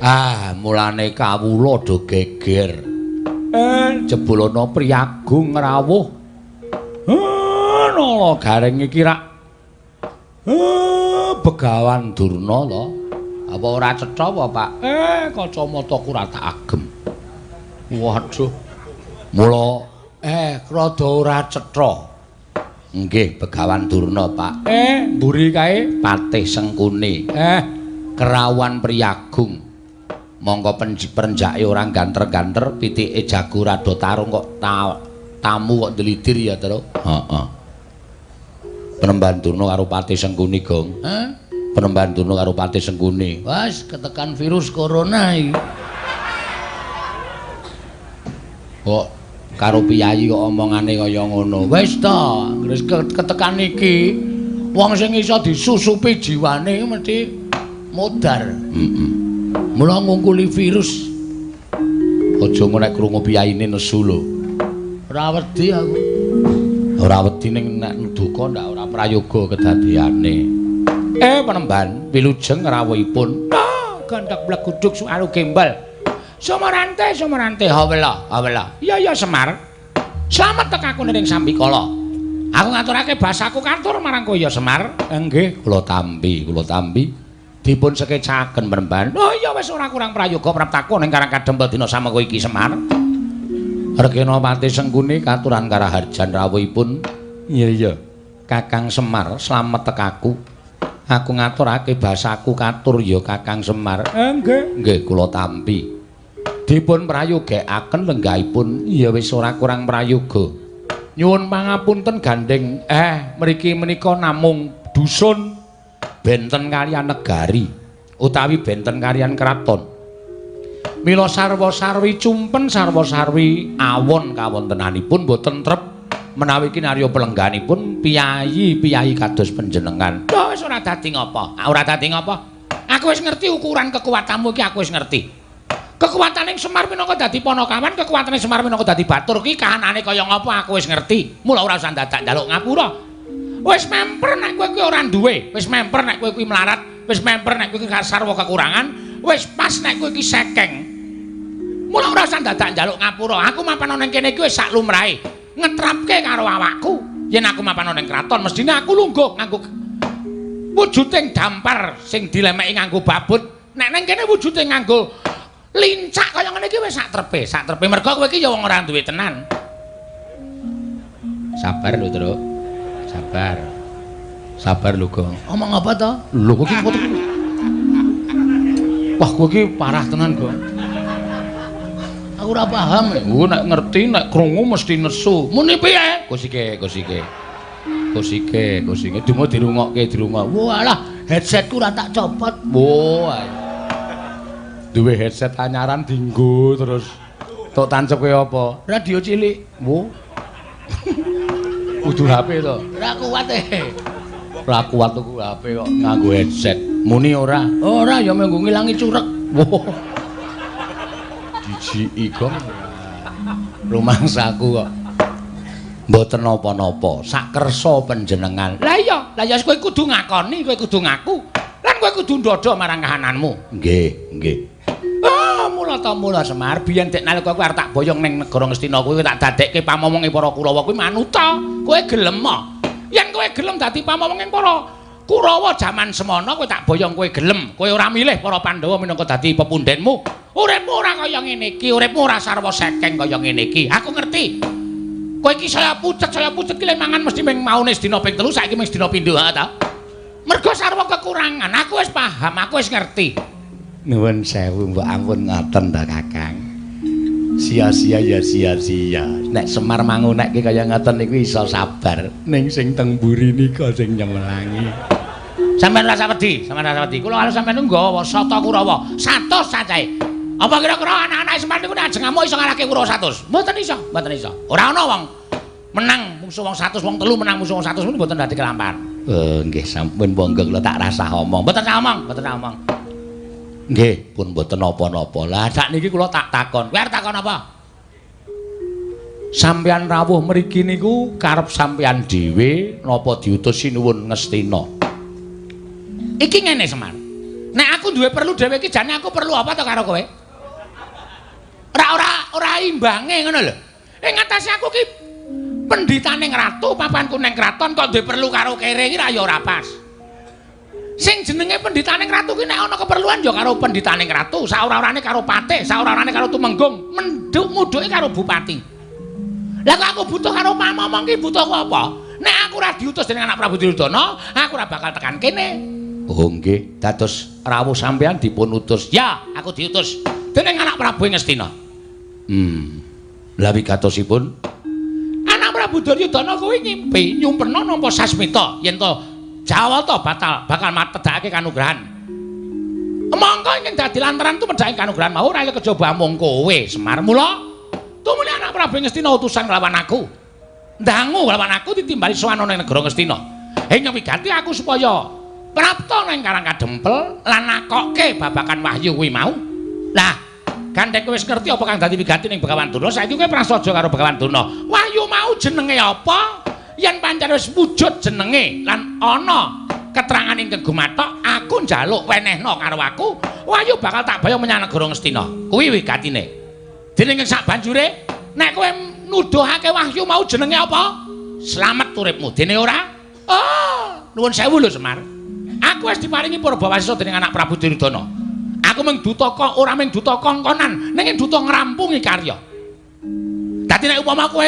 Ah, mulane kawula do geger. Jebul ana Priyagung rawuh. Nala Gareng iki rak Begawan Durna to. Apa ora cetha apa, Pak? Kacamataku ora tak agem. Waduh. Mula rada ora cetha. Nggih, Begawan Durna, Pak. Mburi kae Patih Sengkuni. Kerawan Priyagung. Mongko perenjake ora ganter-ganter, pitike jago rada tarung kok tamu kok ndelidir ya, Tru. Heeh. Penemban Durna karo Patih Sengkuni, Gong. Penemban Durna karo Patih Sengkuni. Wes ketekan virus corona iki. Kok karo piyayi kok omongane kaya ngono. Wis ta, wis ketekan iki wong sing iso disusupi jiwane mesti modar. Heeh. Mula ngungkuli virus. Aja ngono nek krungu piyayine nesu lho. Ora wedi aku. Ora wedi ning nek duka ndak ora prayoga kedadeane. Penemban wilujeng rawuhipun. Gandhak bleguduk suaru gembal. Sumarante, sumarante, hawela, hawela. Iya iya Semar. Slamet tekaku ning sambikala. Aku ngaturake basaku katur marang kowe ya Semar. Nggih, kula tampi, kula tampi. Dipun sekecaken penemban. Oh iya wis ora kurang prayoga praptaku ning Karang Kadempel dina samengko iki Semar. Rekena Patih Sengkuni katuran karaharjan rawuhipun. Iya iya. Kakang Semar, slamet tekaku. Aku ngaturake basaku katur ya Kakang Semar. Nggih, nggih kula tampi. Dipun prayogekaken lenggahipun. Ya wis ora kurang prayoga. Nyuwun pangapunten gandeng. Mriki menika namung dusun benten kaliyan negari utawi benten kaliyan kraton. Mila sarwa-sarwi cumpen sarwa-sarwi awon kawontenanipun boten trep menawi kinarya pelengganipun piyayi-piyayi kados panjenengan. Lho wis ora dadi ngapa? Ora dadi ngapa? Aku wis ngerti ukuran kekuatanmu iki, aku wis ngerti. Kekuatane Semar minangka dadi panakawan, kekuatane Semar minangka dadi batur ki kahanane kaya ngapa aku wis ngerti. Mula ora usah dadak njaluk ngapura. Wis memper nek kowe kuwi ora duwe, wis memper nek kowe kuwi melarat, wis memper nek kowe kuwi sarwa kekurangan, wis pas nek kowe iki sekeng. Mula ora usah dadak njaluk ngapura. Aku mapan ana ning kene iki wis sak lumrahe. Ngetrapke karo awakku. Yen aku mapan ana ning kraton, mestine aku lungguh nganggo wujuding dampar sing dilemeki nganggo babut. Nek ning kene wujude nganggo lincak kaya ngene iki wis sak trepe, sak trepe. Mergo kowe iki ya wong ora duwe tenan. Sabar lho, Truk. Sabar. Sabar lho, Gong. Omong apa to? Lho kowe iki wah, kowe iki parah tenan, Gong. Aku ora paham. Kowe nek ngerti, nek krungu mesti nesu. Muni piye? Kosike, kosike. Kosike, kosike. Dumo dirungokke, dirungok. Walah, headsetku ora tak copot. Wah. Duwe headset anyaran dinggo terus. Tok tancep kowe apa? Radio cilik. Wo. Kudu HP to. Ora kuat e. Ora kuat tuku HP kok nganggo headset. Muni ora? Ora ya menggo ngilangi curek. Wo. Dijiki Gong. Rumangsaku kok. Mboten napa-napa, sakersa panjenengan. Lah iya, lah ya kowe kudu ngakoni, kowe kudu ngaku. Lan kowe kudu ndodho marang kahananmu. Nggih, nggih. Ah, mula ta mula Semar, biyen dek nalika kowe arep tak boyong ning negara Ngastina kuwi tak dadekke pamomonge para Kurawa kuwi manuta. Kowe gelem ah? Yen kowe gelem dadi pamomonge para Kurawa jaman semono kowe tak boyong kowe gelem. Kowe ora milih para Pandhawa minangka dadi pepundhenmu. Uripmu ora kaya ngene iki, uripmu ora sarwa sekeng kaya ngene iki. Aku ngerti. Kowe iki saya pucet ki le mangan mesti ming maune sedina ping 3, saiki ming sedina pindho ha ta. Mergo sarwa kekurangan, aku wis paham, aku wis ngerti. Nuwun sewu mbok ampun ngoten ta Kakang. Sia-sia ya sia-sia. Nek Semar mangunekke kaya ngoten niku iso sabar. Ning sing teng mburi nika sing nyemelangi. Sampeyan rasa wedi, sampeyan rasa wedi. Kula karo sampeyan nggawa sata Kurawa, 100 cacahe. Apa kira-kira anak-anak Semar niku nek ajeng ngamuk iso ngalahke Kurawa 100? Mboten iso, mboten iso. Ora ana wong menang musuh wong 100, wong telu menang musuh wong 100 niku mboten dadi kelampahan. Nggih sampun monggo kula tak rasah omong. Mboten sah omong, mboten sah omong. Nggih, pun mboten napa-napa. Lah sakniki kula tak takon. Kowe arep takon apa? Sampeyan rawuh mriki niku karep sampeyan dhewe napa diutus Sinuwun Ngastina? Iki ngene Semar. Nek aku duwe perlu dhewe iki jane aku perlu apa to karo kowe? Ora imbange ngono lho. Ing ngatasé aku ki pendhitaning ratu, papanku ning kraton kok duwe perlu karo kere iki ra ya ora pas. Sing jenenge pendhitaning ratu ki nek ana keperluan ya karo pendhitaning ratu, saora-orane karo patih, saora-orane karo tumenggung, menduk-mudhuke karo bupati. Lah kok aku butuh karo pamomong ki butuhku apa? Nek aku ora diutus dening anak Prabu Duryudana, aku ora bakal tekan kene. Oh nggih, dados rawuh sampean dipun utus. Ya, aku diutus dening anak Prabu Ngastina. Lah wigatosipun anak Prabu Duryudana kuwi ngimpi nyumpena nampa sasmita yen to Jawata batal bakal matedhakake kanugrahan. Mongko ingkang dadi lantaran tumedhake kanugrahan mau ora kejaba amung kowe Semar. Mula tumuli anak Prabu Ngastina utusan nglawan aku. Ndangu nglawan aku ditimbali sowan ana ing negara Ngastina. Ing wigati aku supaya prapta nang Karang Kadempel lan nakokke babakan wahyu kuwi mau. Lah, gandeng kowe wis ngerti apa kang dadi wigati ning Begawan Durna, saiki kowe prasaja karo Begawan Durna. Wahyu mau jenenge apa? Yen pancen wis wujud jenenge lan ana keterangan ingkang gumathok, aku njaluk wenehna karo aku, wahyu bakal tak bayang menyang negara Ngastina. Kuwi wigatine. Dening sak banjure, nek kowe nuduhake wahyu mau jenenge apa? Slamet uripmu. Dene ora? Oh, nuwun sewu lho Semar. Aku wis diparingi purbawasisa dening anak Prabu Duryudana. Aku mung duta kok ora mung duta kongkonan, ning duta ngrampungi karya. Dadi nek upama kowe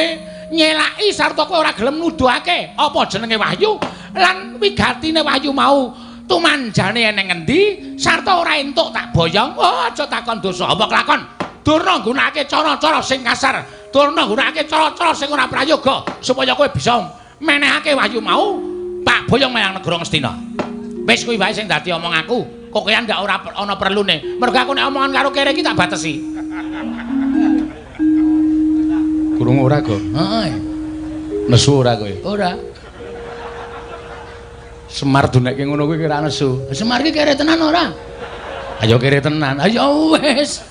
nyelaki sarta kowe ora gelem nuduhake apa jenenge wahyu lan wigatine wahyu mau tumanjane eneng endi sarta ora entuk tak boyong, oh aja takon dosa apa kelakon. Durna nggunakake cara-cara sing kasar, durna nggunakake cara-cara sing ora prayoga supaya kowe bisa menehake wahyu mau tak boyong menyang negara Ngastina. Wis kuwi wae sing dadi omong aku. Kok kowe ndak ora ana perlune. Mergo aku nek omongan karo kere iki tak batesi. Krungu ora, Go? Heeh. Nesu ora kowe? Ora. Semar dunekke ngono kuwi kira nesu. Semar iki kere tenan ora? Ayo kere tenan. Ayo wis.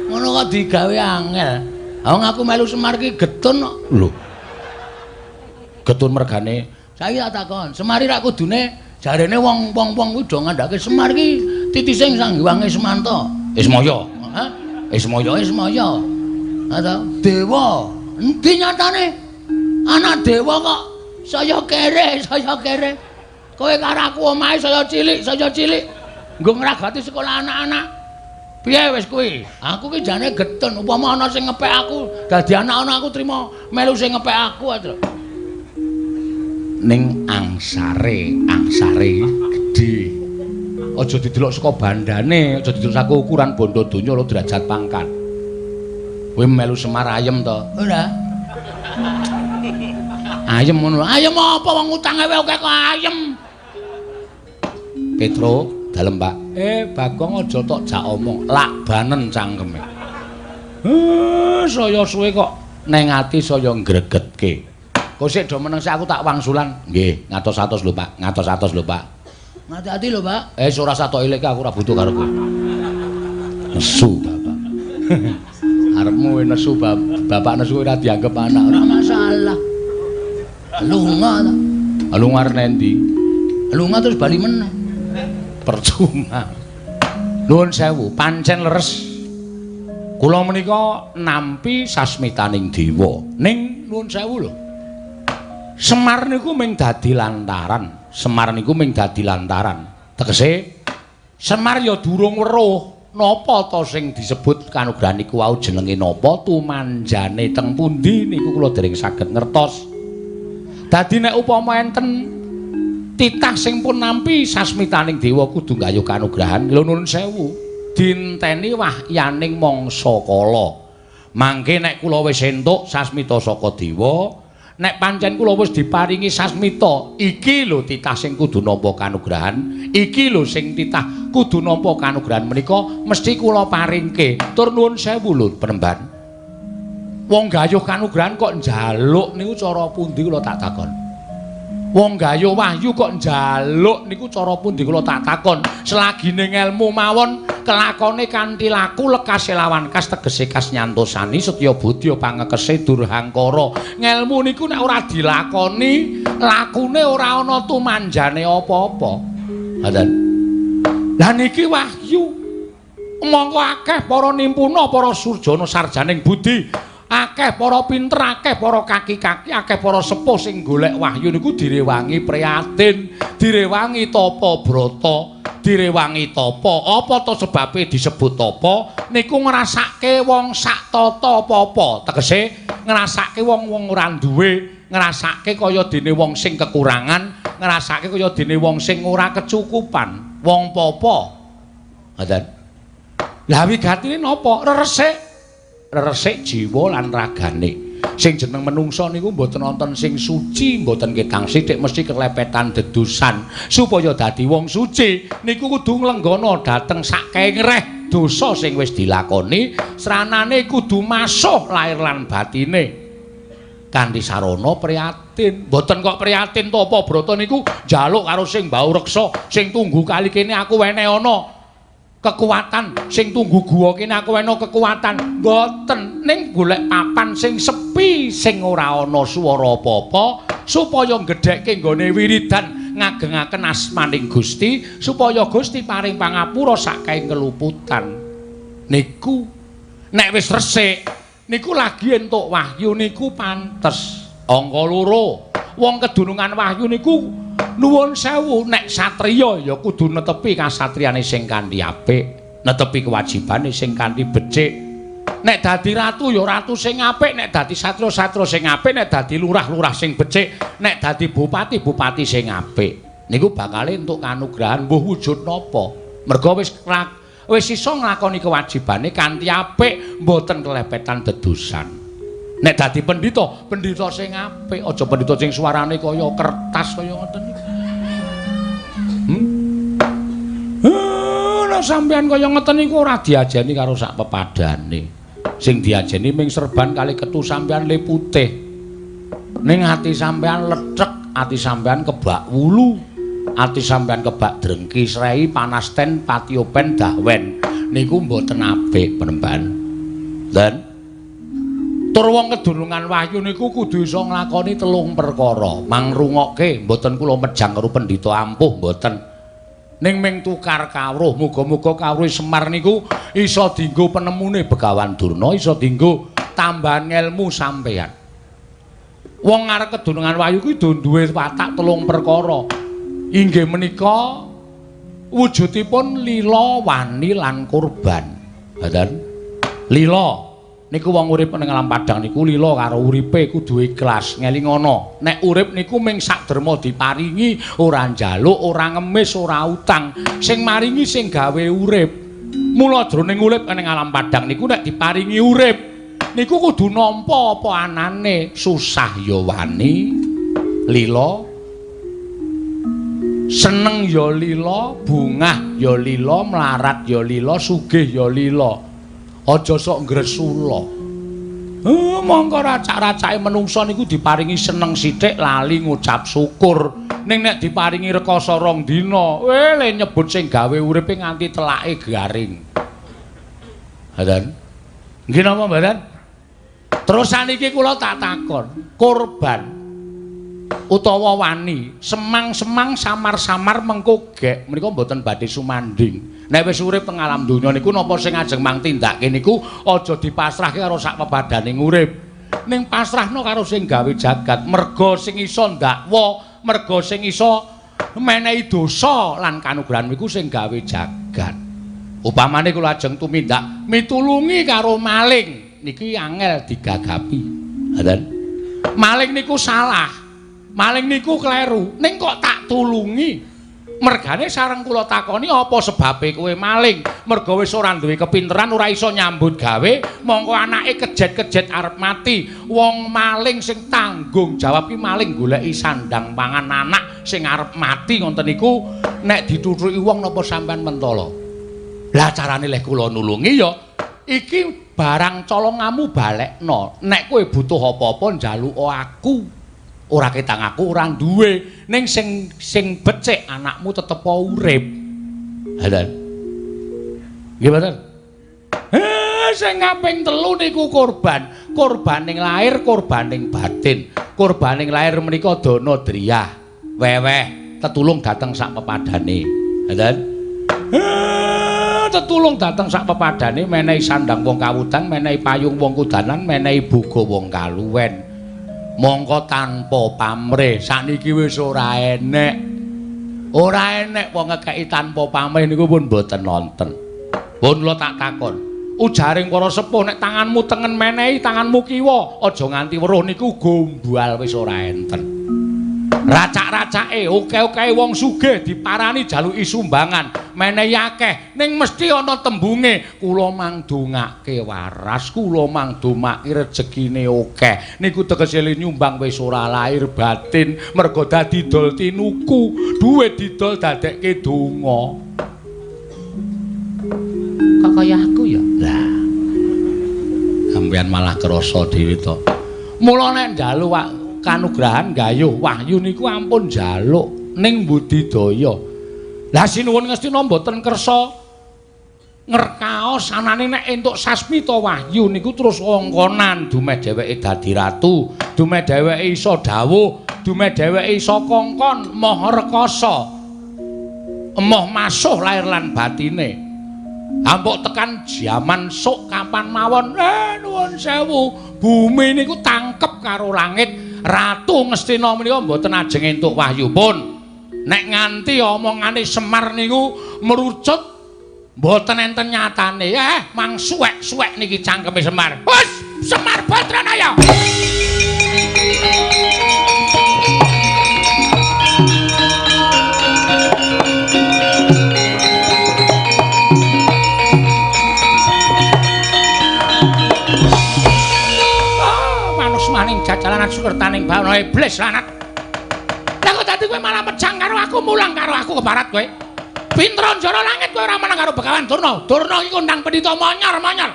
Ngono kok digawe angel. Wong aku melu Semar iki getun kok. Lho. Getun mergane. Saiki tak takon, Semar iki rak kudune jarene wong-wong kuwi do ngandhake Semar iki titise Sang Hyang Ismanta. Ismaya. Hah? Ismaya, Ismaya. Atau dewa. Endi nyatane? Anak dewa kok saya kere, saya kere. Kowe karo aku omahe saya cilik, saya cilik. Nggo ngragati sekolah anak-anak. Piye wis kuwi? Aku ki jane getun, upama ana sing ngepek aku, dadi anak-anak aku trima melu sing ngepek aku aja. Ning angsare, angsare gedhe. Aja didelok saka bandane, aja didelok saka ukuran bondo donya lho derajat pangkat. Kowe melu Semar ayem to? Ora. Ayem ngono. Ayem apa wong utange wae akeh kok ayem. Petro, dalem Pak. Bagong aja tok jak omong, lakbanen cangkeme. Saya suwe kok neng ati saya ngregetke. Kok sik do meneng sik aku tak wangsulan. Nggih, ngatos-atos lho Pak, ngatos-atos lho Pak. Ngati-ati lho Pak. Ora satok elek aku ora butuh karo kowe. Nesu bapak. Arepmu nesu bapak nesu ora dianggep anak, ora masalah. Lunga ta. Lunga arep endi? Lunga terus bali meneh. Percuma. Nuwun sewu, pancen leres. Kula menika nampi sasmitaning dewa. Ning nuwun sewu lho. Semar niku mung dadi lantaran. Semar niku mung dadi lantaran. Tegese Semar ya durung weruh napa ta sing disebut kanugrahan niku wau jenenge napa, tumanjane teng pundi niku kula dereng saged ngertos. Dadi nek upama enten titah sing pun nampi sasmitaning dewa kudu nggayuh kanugrahan, lho nuwun sewu, dinteni wahyaning mangsa kala. Mangke nek kula wis entuk sasmita saka dewa, nek pancen kula wis diparingi sasmita, iki lho titah sing kudu nampa kanugrahan, iki lho sing titah kudu nampa kanugrahan menika mesti kula paringke. Tur nuwun sewu lho penemban. Wong gayuh kanugrahan kok njaluk niku cara pundi kula tak takon. Wong gayuh wahyu kok njaluk niku cara pundi kula tak takon. Selagine ngelmu mawon kelakone kanthi laku lekase lawan kas tegese kas nyantosani setya budya pangekese durhangkara. Ngelmu niku nek ora dilakoni, lakune ora ana tumanjane apa-apa. Ngoten. Lah niki wahyu. Mongko akeh para nimpuna, para surjana sarjaning budi, akeh para pinter, akeh para kaki-kaki, akeh para sepuh sing golek wahyu niku direwangi prihatin, direwangi tapa brata, direwangi tapa. Apa to sebabe disebut tapa? Niku ngrasake wong sak tata apa-apa. Tegese ngrasake wong-wong ora duwe, ngrasake kaya dene wong sing kekurangan, ngrasake kaya dene wong sing ora kecukupan, wong papa. Ngoten. Lah wigatine napa? Reresik. Reresik jiwa lan ragane. Sing jeneng menungsa niku mboten wonten sing suci, mboten ketang sithik mesti kelepetan dedusan. Supaya dadi wong suci niku kudu nglenggana dhateng saking reh dosa sing wis dilakoni, sranane kudu masuh lair lan batine. Kanthi sarana prihatin. Mboten kok prihatin tapa brata niku njaluk karo sing mbau reksa, sing tunggu kali kene aku wene ana kekuatan, sing tunggu guwa kene aku wena kekuatan. Mboten, ning golek papan sing sepi, sing ora ana swara apa-apa, supaya nggedhekke nggone wiridan ngagengaken asmaning Gusti, supaya Gusti paring pangapura saking keluputan. Niku nek wis resik niku lagi entuk wahyu niku pantes. Angka loro, wong kedunungan wahyu niku nuwun sewu, nek satriya ya kudu netepi kasatriyane sing kanthi apik, netepi kewajibane sing kanthi becik. Nek dadi ratu ya ratu sing apik, nek dadi satria-satria sing apik, nek dadi lurah-lurah sing becik, nek dadi bupati-bupati sing apik. Niku bakale entuk kanugrahan mbuh wujud napa. Merga wis iso nglakoni kewajibane kanthi apik, mboten kelepetan dedusan. Nek dadi pendhita, pendhita sing apik, aja pendhita sing suarane kaya kertas kaya ngoten niku. Nek sampean kaya ngoten niku ora diajeni karo sak pepadane. Sing diajeni ming serban kali ketu sampean le putih. Ning ati sampean lethek, ati sampean kebak wulu, ati sampean kebak drengki srei panasten patiopen dahwen. Niku mboten apik penemban. Dan tur wong kedunungan wahyu niku kudu iso nglakoni telung perkara. Mangrungokke, mboten kula mejang karo pendhita ampuh mboten. Ning ming tukar kawruh, muga-muga kawruh Semar niku iso dienggo penemune Begawan Durna, iso dienggo tambahan ngelmu sampeyan. Wong arep kedunungan wahyu kuwi duwe watak telung perkara. Inggih menika wujudipun lila, wani lan kurban. Ngoten. Lila niku wong urip ning alam padang niku lila karo uripe kudu ikhlas, ngelingono. Nek urip niku ming sak derma diparingi, ora njaluk, ora ngemis, ora utang. Sing maringi sing gawe urip. Mula jroning urip ning alam padang niku nek diparingi urip niku kudu nampa apa anane, susah ya wani, lila, seneng ya lila, bungah ya lila, mlarat ya lila, sugih ya lila. Aja sok ngresula. Mongko racak-racake menungsa niku diparingi seneng sithik lali ngucap syukur. Ning nek diparingi rekoso rong dina, le nyebut sing gawe uripe nganti telake garing. Ngoten. Nggih napa mboten? Terus saniki kula tak takon, korban utawa wani, semang-semang samar-samar mengko gek menika mboten badhe sumanding. Nek wis urip teng alam donya niku napa sing ajeng mang tindake niku aja dipasrahke karo sak pepadaning urip. Ning pasrahno karo sing gawe jagat, merga sing iso ndakwa, merga sing iso menehi dosa lan kanugrahan niku sing gawe jagat. Upamane kula ajeng tumindak mitulungi karo maling niki angel digagapi. Ngoten. Maling niku salah. Maling niku kleru, ning kok tak tulungi. Mergane sareng kula takoni apa sebabe kowe maling? Merga wis ora duwe kepinteran, ora iso nyambut gawe, mongko anake kejet-kejet arep mati. Wong maling sing tanggung jawab ki maling goleki sandang pangan anak sing arep mati ngoten niku nek dituthuki wong napa sampean mentala? Lah carane leh kula nulungi ya iki barang colongamu balekno. Nek kowe butuh apa-apa njaluka aku. Ora ketang aku ora duwe, ning sing becik anakmu tetep urip. Ngoten. Nggih mboten? Sing kaping telu niku korban. Korbaning lahir, korbaning batin. Korbaning lahir menika dana driyah, weweh, tetulung dhateng sak pepadane. Ngoten. Tetulung dateng sak pepadane menehi sandang wong kawudan, menehi payung wong kudanan, menehi boga wong kaluwen. Mongko tanpa pamrih sakniki wis ora enek. Ora enek wong ngekeki tanpa pamrih niku pun mboten nonton. Pun kula tak takon. Ujaring para sepuh nek tanganmu tengen menehi tanganmu kiwa, aja nganti weruh niku gombal wis ora enten. Racak-racake oke-oke wong sugih diparani jaluki sumbangan, menehi akeh ning mesti ana tembunge kula mangdongake waras, kula mangdomake rejekine akeh. Niku tegese nyumbang wis ora lahir batin, mergo dadi dol tinuku, duwe didol dadekke donga. Kok kaya aku ya? Lah. Sampeyan malah krasa dhewe to. Mula nek njaluk kanugrahan gayuh wahyu niku ampun njaluk ning budidaya. Lah sinuwun Ngastina mboten kersa ngerkaos anane nek entuk sasmita wahyu niku terus wongkonan dumeh dheweke dadi ratu, dumeh dheweke iso dawuh, dumeh dheweke iso kongkon maha rekasa. Emoh masuh lahir lan batine. Ampuk tekan jaman sok kapan mawon, nuwun sewu, bumi niku tangkep karo langit. Ratu Ngastina menika mboten ajeng entuk wahyu pun. Nek nganti omongane Semar niku merucut mboten enten nyatane. Mang suwek-suwek niki cangkeme Semar. Wes, Semar Badranaya. Maning jajalanan sukertaning bawana iblis lanat. Lah kok dadi kowe malah mejang karo aku, mulang karo aku kebarat kowe. Pinter njara langit kowe ora menang karo Begawan Durna. Durna iki kondang pendhita monyor-monyor.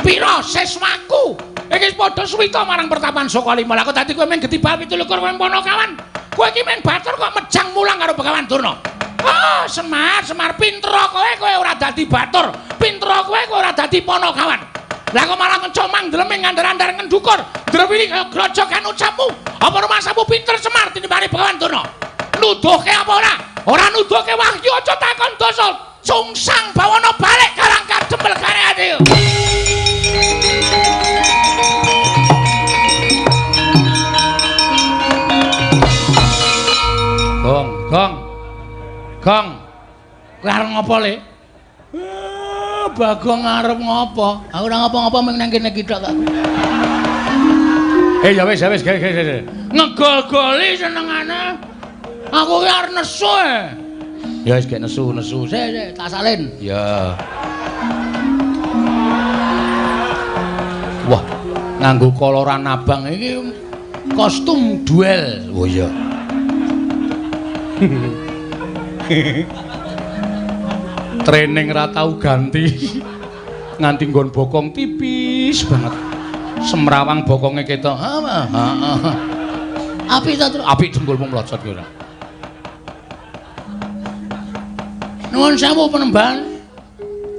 Pira siswaku? Iki padha suwita marang pertapan Sukalima. Lah kok dadi kowe mung getibal 27 kowe Panakawan. Kowe iki mung batur kok mejang mulang karo Begawan Durna. Oh, Semar, Semar pinter kowe, kowe ora dadi batur. Pinter kowe, kowe ora dadi Panakawan. Lah kok malah ngecomang ndleming ngandar-andar ngendukur. Drewili kaya grojogan ucapmu. Apa rumasamu pinter Semar tinimbane Begawan Durna? Nuduhke apa ora? Ora nuduhke wahyu aja takon dosa. Sungsang bawana balik karang kadempel kare ati. Gong, gong. Gong. Kowe arep ngopo, Le? Bagong arep ngopo? Aku ora ngopo-ngopo mung nang kene iki tok kok. Ya wis, ya wis, ge. Ngegol-goli senengane. Aku ki arep nesu. Ya wis gek nesu-nesu. Sik, sik, tak salin. Ya. Wah, nganggo koloran abang iki kostum duel. Oh iya. Training ra tau ganti. Nganti nggon bokong tipis banget. Semrawang bokonge ketok. Heeh. Apik ta, Tru? Apik dengkulmu mlocot ki ora. Nuwun sewu penemban.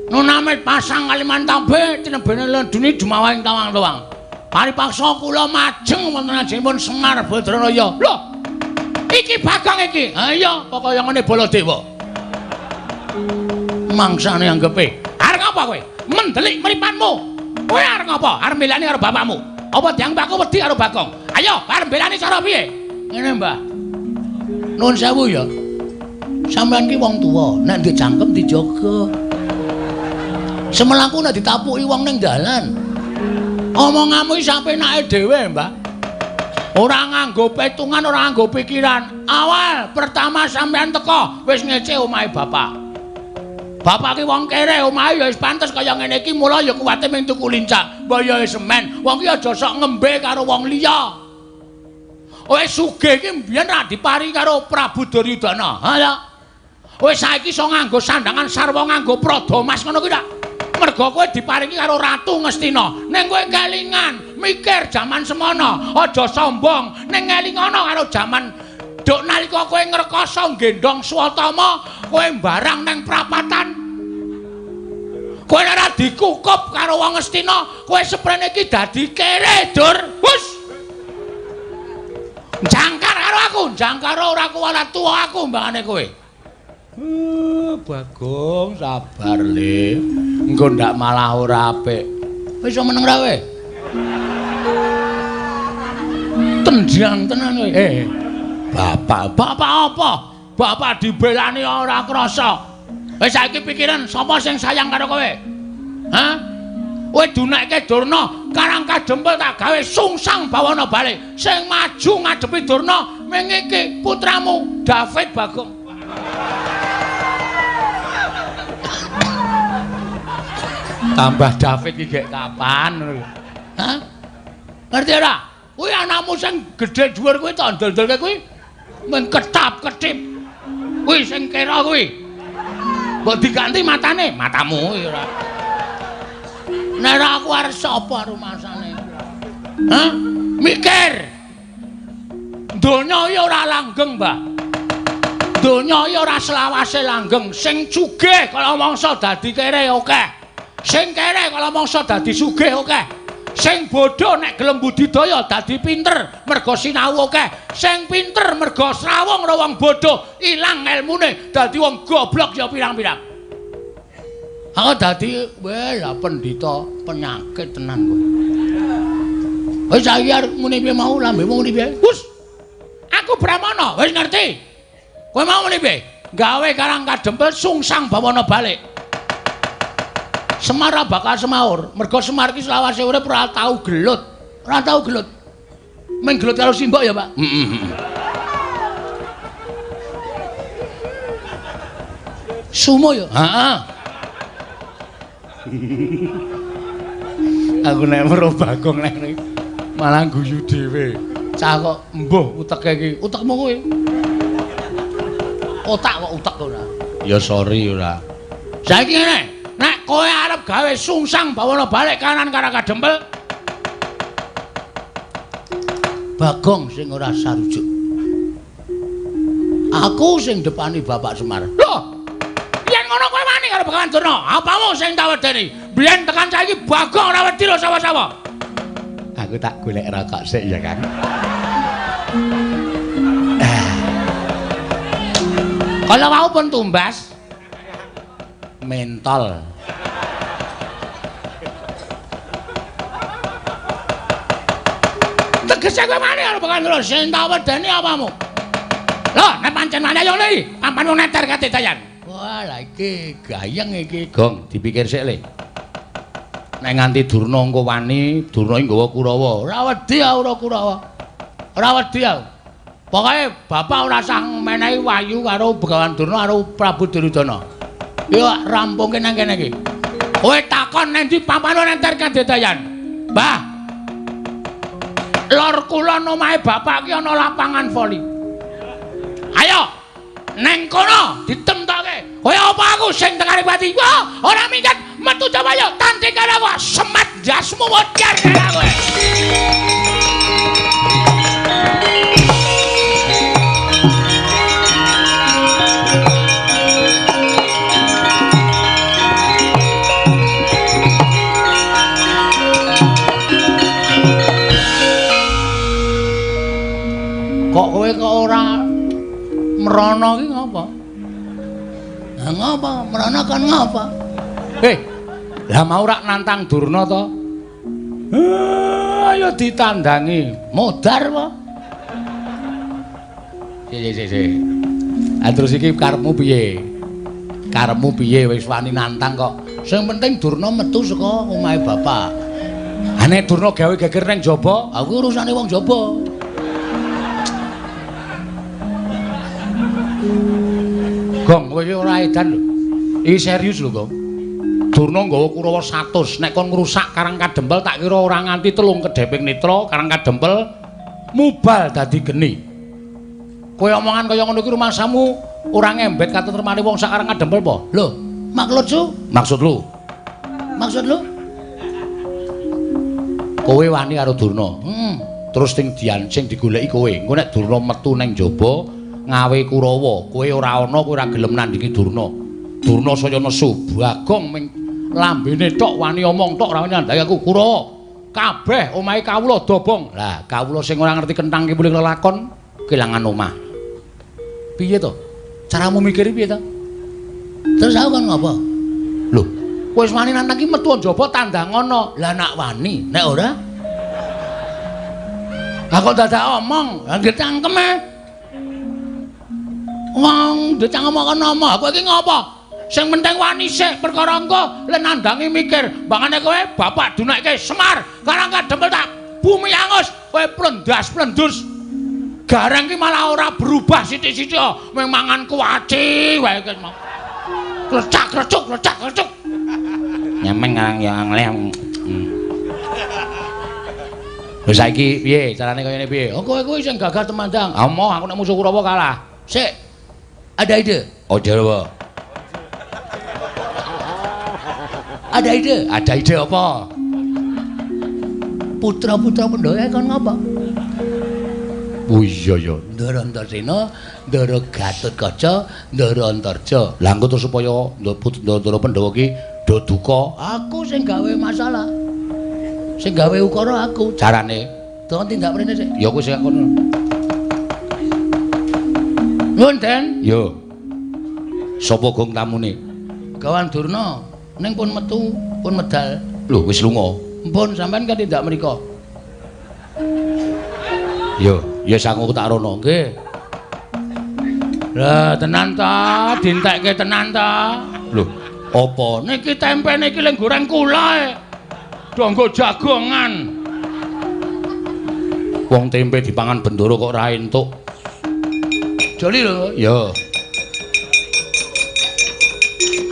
Nunamit pasang Kalimantabe tinebene lendune dumawahing tawang-tawang. Paripaksa kula majeng wonten ajengipun Semar Badranaya. Lho. Iki Bagong iki. Ha iya, pokoke ngene Baladewa. Mangsane anggepe. Arep ngapa kowe? Mendelik mripanmu. Kowe arep ngapa? Arep mbelani karo bapakmu. Apa dianggep aku wedi karo Bagong? Ayo, arep mbelani cara piye? Ngene, Mbah. Nuwun sewu ya. Sampeyan ki wong tuwa, nek ndek cangkem dijaga. Semelaku nek ditapuki wong ning dalan. Omonganmu iki sampenake dhewe, Mbah. Ora nganggo petungan, ora nganggo pikiran. Awal pertama sampeyan teko wis ngece omahe bapak. Bapak ki wong kere, omahe ya wis pantes kaya ngene iki, mula ya kuwate mung tuku lincak. Mbah ya wis semen, wong ki aja sok ngembe karo wong liya. Wis sugih iki mbiyen ra diparingi karo Prabu Duryudana. Ha ya. Wis saiki iso nganggo sandangan sarwa nganggo prada mas ngono kuwi ta. Mergo kowe diparingi karo Ratu Ngastina. Ning kowe kelingan, mikir jaman semono, aja sombong. Ning ngelingono karo jaman duk nalika kowe ngrekasa nggendhong Swatama, kowe mbarang ning prapatan. Kowe ora dikukup karo wong Ngastina, kowe seprene iki dadi kere, Dur. Hus. Jangkar karo aku, jangkar ora kuwalat tuwa aku mbangane kowe. Bagong sabar le. Engko ndak malah ora apik. Wis iso meneng ra kowe? Tendang tenan kowe. Bapak, bapak apa? Bapak dibelani ora krasa. Wis saiki pikiran sapa sing sayang karo kowe? Hah? Kowe dunekke Durna, Karang Kadempel tak gawe sungsang bawana balik. Sing maju ngadepi Durna ming iki putramu David Bagong. Tambah David iki gek kapan ngono. Hah? Ngerti ora? Kuwi anakmu sing gedhe dhuwur kuwi tak ndol-ndolke kuwi men ketap-ketip. Kuwi sing kira kuwi. Mbok diganti matane, matamu kuwi ora. Nek ora aku arep sapa rumasane? Hah? Mikir. Donya iki ora langgeng, Mbah. Donya iki ora selawase langgeng. Sing sugih kala mangsa dadi kere akeh. Sing kere kala mangsa dadi sugih akeh. Sing bodho nek gelem budidaya dadi pinter merga sinau akeh. Sing pinter merga srawung karo wong bodho ilang elmune dadi wong goblok ya pirang-pirang. Aku dadi weh lah pendhita penyakit tenan kowe. Wis saiki arep muni piye mau lambemu muni piye? Wus. Aku Brahmana, wis ngerti. Kowe mau muni piye? Gawe Karang Kadempel sungsang bawana balik. Semar bakal semaur, mergo Semar iki selawase urip ora tau gelut. Ora tau gelut. Mung gelut karo simbok ya, Pak. Heeh. Sumo ya? Heeh. Aku nek weruh Bagong nek malah guyu dhewe. Cah kok mbuh uteke iki. Utekmu kowe. Otak kok utek ora. Ya sorry ora. Saiki ngene, nek kowe arep gawe sungsang bawana balik kanan Karang Kadempel, Bagong sing ora sarujuk. Aku sing depani Bapak Semar. Lho, yen ngono kowe wani karo Begawan Durna, apamu sing tak wedeni? Biyen tekan saiki Bagong ora wedi lho sapa-sapa. Aku tak golek rokok sik ya, Kang. Kalau mau pun tumbas mentol. Tegese kowe wani karo Begawan Durna, sing tak wedeni apamu? Lho, nek pancen wani ayo le, ampan wong neter kate dayan. Wah, lha iki gayeng iki, Gong, dipikir sik le. Nek nganti Durna engko wani, Durna iki nggawa Kurawa. Ora wedi aku ora Kurawa. Ora wedi aku. Pokoke bapak ora sah menehi wahyu karo Begawan Durna karo Prabu Duryudana. Yo rampungke nang kene iki. Kowe takon nang ndi papan nenter kadedayan. Mbah. Lor kulon omahe bapak ki ana lapangan voli. Ayo neng kono ditemtoke. Kowe apa aku sing tekane pati? Wah, ora minggat metu Jawaya tanding karo aku semat jasmu modar karo kowe. Kok kowe kok ora mrono iki ngapa? Lah ngapa? Mrono kon ngapa? Lah mau rak nantang Durna to? Ayo ditandangi. Modar apa? Sik. Ah terus iki karepmu piye? Karepmu piye wis wani nantang kok? Sing penting Durna metu saka omahe bapak. Ha nek Durna gawe geger nang jaba, aku urusane wong jaba. Gong, kowe iki ora edan lho. Iki serius lho, Gong. Durna nggawa Kurawa 100, nek kon ngrusak Karang Kadempel tak kira ora nganti 3 kedheping netra, Karang Kadempel mubal dadi geni. Kowe omongan kaya ngono iki rumangsamu ora ngembet katentremane wong sak Karang Kadempel apa? Lho, maksud lu? Maksud lu? Maksud lu? Kowe wani karo Durna. Terus sing diancing digoleki kowe. Engko nek Durna metu nang jaba ngawe Kurawa, kowe ora ana, kowe ora gelem nandhingi Durna. Durna saya nesu, Bagong ming lambene tok wani omong tok ora wani nandhangi aku Kurawa. Kabeh omahe kawula dobong. Lah, kawula sing ora ngerti kenthang kipuling lelakon kelangan omah. Piye to? Caramu mikir piye to? Terus aku kon ngopo? Lho, kowe wis wani nantang iki metu njaba tandangono. Lah nak wani, nek ora? Lah kok dadak omong, lah nggih cangkeme. Wong ndek cangkem kok ngomong, kowe iki ngopo? Sing penting wani sik perkara engko le nandangi mikir, mbangane kowe bapak dunekke Semar, karang kadempel tak bumi angus, kowe plendas-plendus. Gareng ki malah ora berubah sithik-sithik, mung mangan kuaci wae ki mau. Klecak-klecuk, klecak-klecuk. Nyemeng karang ya ngleh. Lho saiki piye carane kaya ngene piye? Oh kowe kuwi sing gagah temandang. Ah moh aku nek musuh Kurawa kalah. Sik. Ada ide. Oh jare. Ada ide. Ada ide apa? Putra-putra Pandhawa kon ngapa? Oh iya ya. Ndara Antasena, Ndara Gatotkaca, Ndara Antarja. Lah engko terus supaya Ndara Pandhawa ki do duka, aku sing gawe masalah. Sing gawe ukara aku. Carane to tindak mrene sik. Ya kowe sing kono. Nuwun, Den. Yo. Sapa gong tamune? Gawan Durna. Ning pun metu, pun medal. Lho wis lunga. Mpun sampean kan tindak mriko. Yo, ya sangu tak rono nggih. Lah tenan ta, dintekke tenan ta. Lho, apa niki tempe niki leng goreng kula e. Do nggo jagongan. Wong tempe dipangan bendoro kok ora entuk. Joli lho. Yo.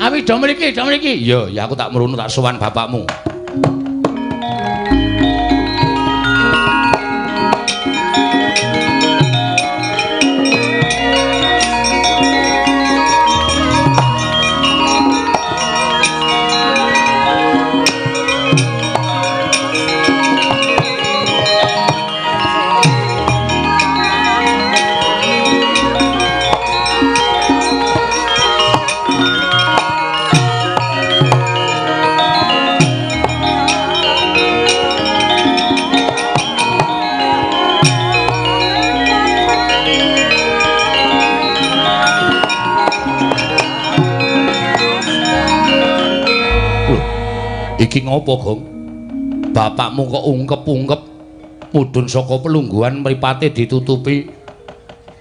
Awi do mriki, do mriki. Yo, ya aku tak mrunu tak sowan bapakmu. Iki ngopo, Gong? Bapakmu kok ungkep-ungkep mudhun saka pelungguhan mripate ditutupi.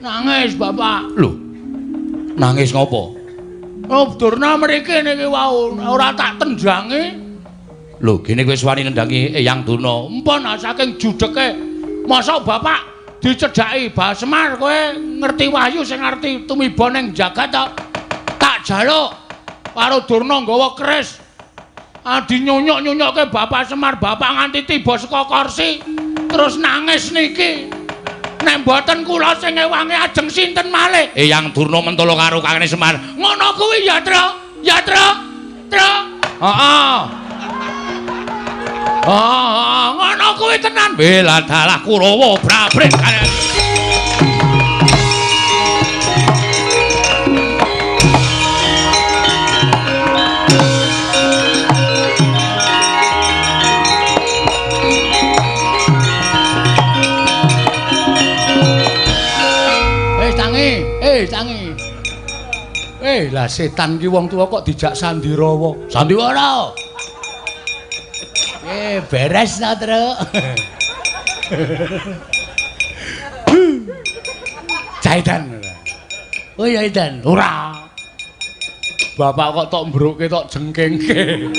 Nangis, Bapak. Lho. Nangis ngopo? Oh, Durna mriki niki wau ora tak tendangi. Lho, gene kowe wis wani nendangi Eyang Durna. Empun saking judheke. Mosok Bapak dicedhaki Bah Semar kowe ngerti wahyu sing ngerti tumiba ning jagat to. Tak jaluk karo Durna nggawa keris. Adi nyunyuk-nyunyukke Bapak Semar, Bapak nganti tiba saka kursi terus nangis niki. Nek mboten kula sing ngewangi ajeng sinten malih? Eyang Durna mentolo karo Kakane Semar. Ngono kuwi ya, Tru. Ya, Tru. Tru. Heeh. Heeh, ngono kuwi tenan. Bela dalah Kurawa brabret. Tangi. Lah setan ki wong tuwa kok dijak sandirawa. Sandiwara. Beres ta, Truk. Caitan. Oh ya Idan. Ora. Bapak kok tok mbruke tok jengkengke.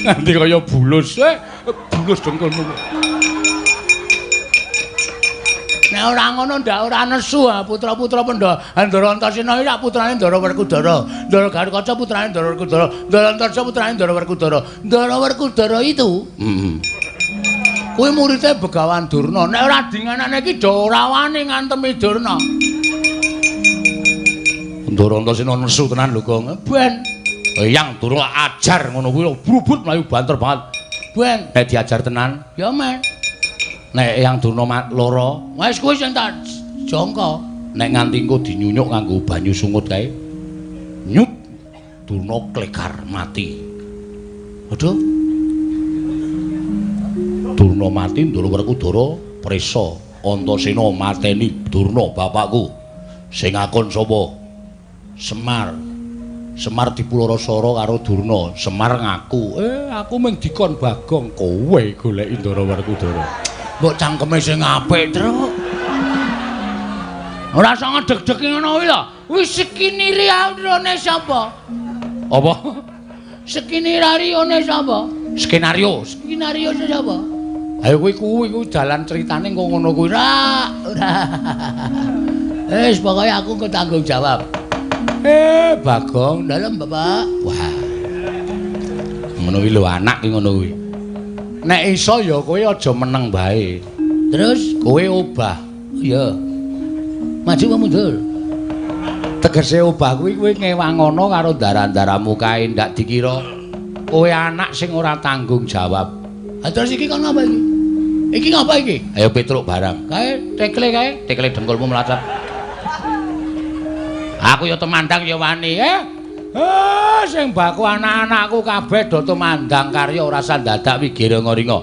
Nganti kaya bulus. Bulus dengkulmu. Nek ora ngono ndak ora nesu putra-putra Pandhawa. Ndara Antasena iki putrane Ndara Werkudara. Ndara Gatotkaca putrane Ndara Werkudara. Ndara Antarja putrane Ndara Werkudara. Ndara Werkudara itu kuwi muridé Begawan Durna. Nek ora dinganane iki do ora wani ngantemi Durna. Ndara Antasena nesu tenan lho, Gong. Ben Eyang Durna ajar ngono kuwi brubut mlayu banter banget. Ben nek diajar tenan ya men. Nek Eyang Durna lara, wis kuwi sing tak jangka. Nek nganti engko dinyunyuk nganggo banyu sungut kae. Nyut Durna klegar mati. Aduh. Durna mati, Ndara Werkudara prisa. Antasena mateni Durna bapakku. Sing akon sapa? Semar. Semar dipularasara karo Durna. Semar ngaku, aku mung dikon Bagong, kowe goleki Ndara Werkudara. Mbok cangkeme sing apik, Truk. Ora usah ngedeg-degi ngono kuwi lho. Wis skinarione sapa? Apa? Skinarione sapa? Skenario. Skenario sapa? Ayo kuwi kuwi dalan critane kok ngono kuwi. Ora, ora. Wis pokoke aku engko tanggung jawab. Bagong, dalem Bapak. Wah. Ngono kuwi lho anak ki ngono kuwi. Nek iso ya kowe aja meneng bae. Terus kowe obah. Iya. Maju apa mundur? Tegese obah kuwi kowe ngewangono karo ndara-ndaramu kae ndak dikira kowe anak sing ora tanggung jawab. Ha terus iki kon ngapa iki? Iki ngapa iki? Ayo Petruk barang. Kae tekle kae, tekle dengkulmu mlacet. Aku ya tumandang ya wani, Sing baku anak-anakku kabeh do tumandang karya ora sandadak wigira-ringa.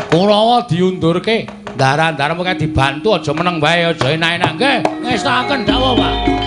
Kurawa diundurke, ndara-ndaramu kae dibantu aja meneng wae, aja enak-enak nggih. Ngestakaken dawuh, Pak.